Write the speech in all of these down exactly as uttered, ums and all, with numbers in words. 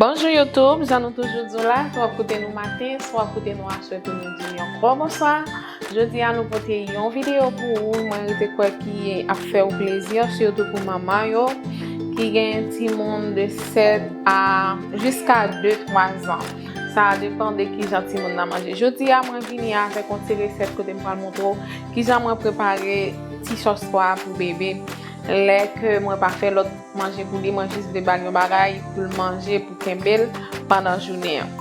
Bonjou YouTube, jan nou toujou di w la, swa w ap koute nou maten, swa w ap koute nou aswè pou nou di w yon gwo bonswa. Jodi a nou pote yon videyo pou ou, mwen rete kwè ki ap fè w plezi, sitou pou manman yo ki gen timoun de sèt a jiska de twa zan. Sa depann de kijan timoun nan manje. Jodi a mwen vini avèk yon ti resèt kote m pral montre w kijan mwen prepare ti sòs pwa pou bebe. Lè ke mwen pa fè lòt manje pou li, mwen jis vle ba l yon bagay pou l manje, pou kenbe l pandan jounen an.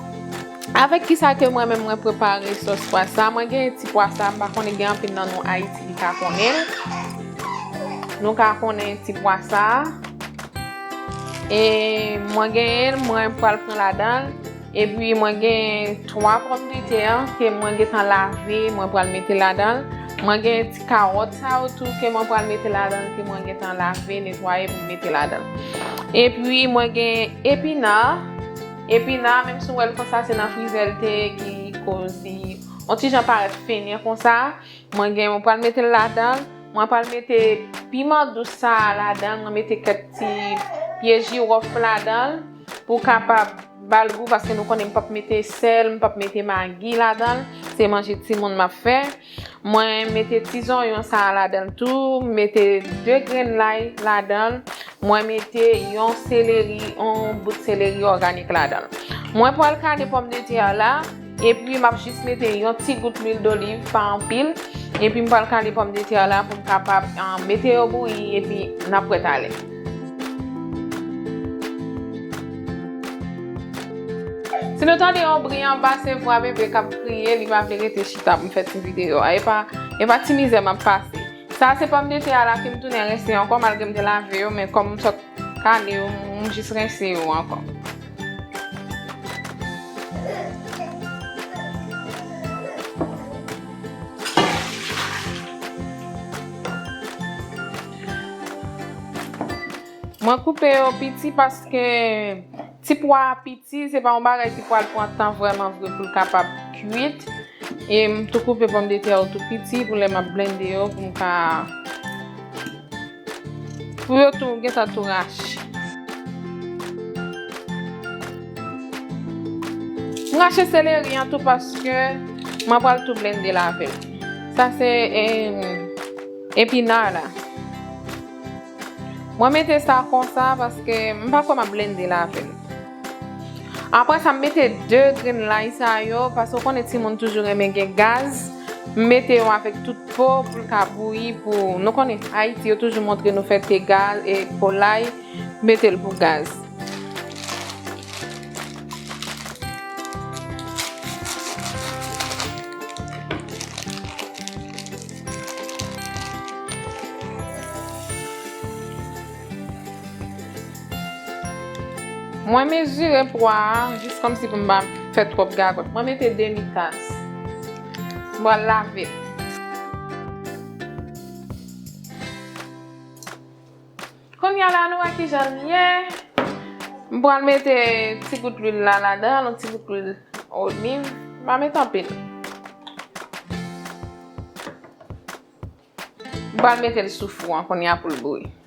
Avèk kisa ke mwen menm mwen prepare sòs pwa sa? Mwen gen ti pwa sa, m pa konnen gen anpil nan nou Ayiti ki ka konnen l. Nou ka konnen ti pwa sa. E mwen genyen l, mwen pral pran ladan l. Epi mwen gen twa pòmdetè ke mwen gentan lave, mwen pral mete ladan l. Mwen gen ti kawòt sa yo tou ke mwen pral mete ladan l, ke mwen gentan lave, netwaye pou m mete ladan l. Epi mwen gen epina. Epina, menm si w wè l konsa, se nan frizè l te ye ki koz li yon ti jan parèt fennen konsa. Mwen gen, mwen pral mete l ladan l. Mwen pral mete piman dous sa a ladan l. Mwen mete kèk ti pye jiwòf ladan l pou kapab ba l gou, paske nou konnen m p ap mete sèl, m p ap mete magi ladan l. Se manje timoun m ap fè. Mwen mete ti zonyon sa a ladan l tou. M mete de grenn lay ladan l. Mwen mete yon seleri, yon bout seleri òganik ladan l. Mwen pral kale pòmdetè a la, epi m ap jis mete yon ti gout lwil doliv, pa anpil. Epi m pral kale pòmdetè a la pou m kapab, ah, mete yo bouyi, epi n ap wè talè. Si nou tande yon bri anba, se vwa bebe k ap kriye, li pa vle rete chita pou m fè ti videyo a. E pa, e pa ti mizè m ap pase. Sa se pòmdetè a la ke m tounen rense ankò, malgre m te lave yo, men kòm m sot kale yo, m jis rense yo ankò. Mwen koupe yo piti paske ti pwa a piti, se pa yon bagay ki pral pran tan vrèman vre pou l kapab kwit. E m tou koupe pòmdetè yo tou piti pou lè m ap blende yo, pou m ka, pou yo tou gentan tou rache. M rache seleri an tou paske mwen pral tou blende l avè l. Sa se, em, epina la. Mwen mete sa konsa paske m pa kwè m ap blende l avè l. Apre sa, m mete de grenn lay sa yo, paske w konnen timoun toujou renmen gen gaz. M mete yo avèk tout po pou l ka bouyi pou, nou konnen Ayiti yo toujou montre nou fè te gaz e po lay, mete l pou gaz. Mwen mezire pwa a, jis kòmsi pou m pa fè twòp gagòt. Mwen mete demi tas. M pral lave l. Kounye a la, nou wè kijan l ye. M pral mete ti gout lwil la ladan, yon ti gout lwil oliv. M pa mete anpil. M pral mete l sou fou an kounye a pou l bouyi.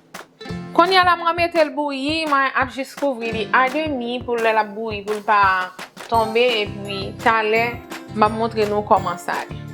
Kounye a la, mwen mete l bouyi, mwen ap jis kouvri li a demi pou lè l ap bouyi, pou l pa tonbe, epi talè, m ap montre nou kòman sa ye.